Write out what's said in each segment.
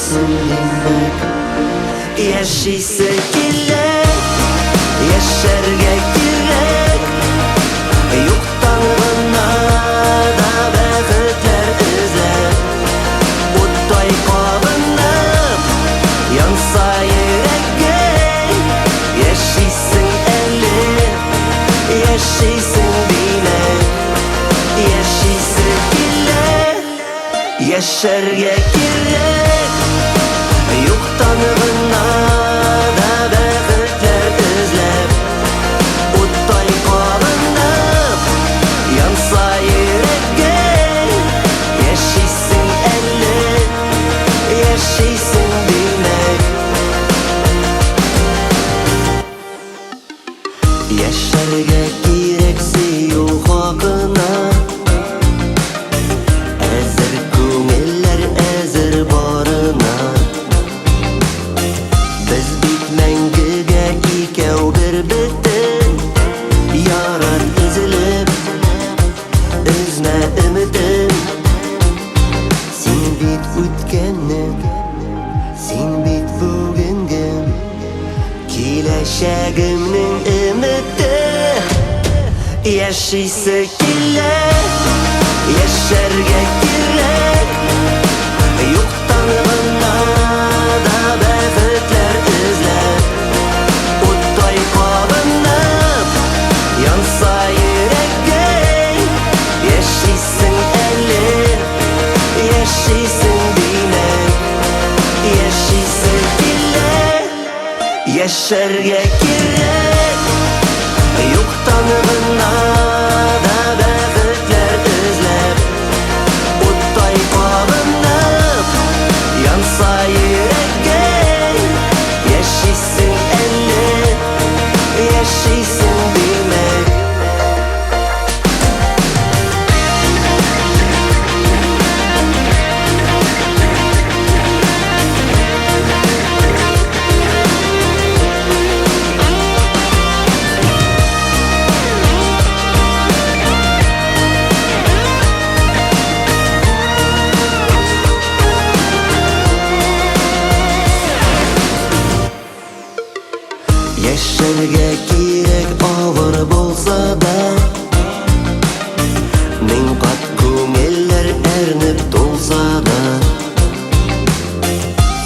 Яшисең димәк. Яшисе килә, яшәргә кирәк. Юктан гына да бәхетләр эзләп, уттай кабынып янса йөрәгең, яшисең әле, яшисең димәк. Яшисе килә, яшәргә кирәк. Юктан гына да бәхетләр эзләп, уттай кабынып янса йөрәгең, яшисең әле, яшисең димәк. Яшәргә кирәк сөю хакына, әзер күңелләр әзер барына. Без бит мәңгегә икәү бер бөтен. Ярат өзелеп, өзмә өметен. Син бит үткәннең, син бит бүгенгем, киләчәгемнең өмете. Яшисе килә, яшәргә кирәк. Юктан гына да бәхетләр эзләп, уттай кабынып янса йөрәгең, яшисең әле, яшисең димәк. Яшисе килә, яшәргә кирәк. Юктан гына да бәхетләр эзләп, уттай кабынып янса йөрәгең, яшисең әле, яшисең димәк. Яшәргә кирәк авыр булса да, мең кат күңелләр әрнеп тулса да,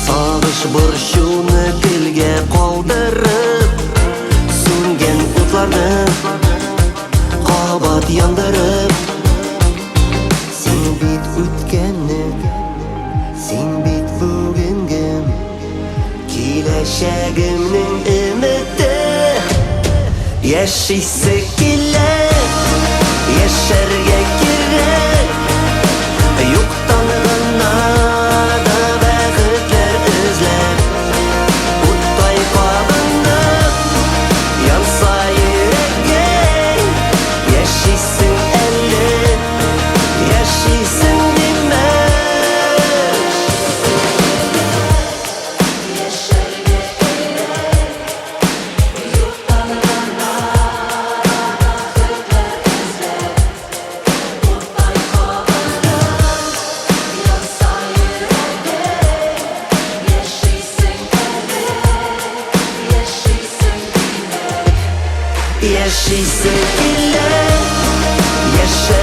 сагыш борчуны көлгә калдырып, сүнгән утларны кабат яндырып. Син бит үткәннең, син бит бүгенгем, киләчәгемнең өмете. Яшисе килә, яшәргә кирәк. Юктан гына да бәхетләр эзләп, уттай кабынып янса йөрәгең, яшисең әле, яшисең димәк. Яшисе килә, яшәргә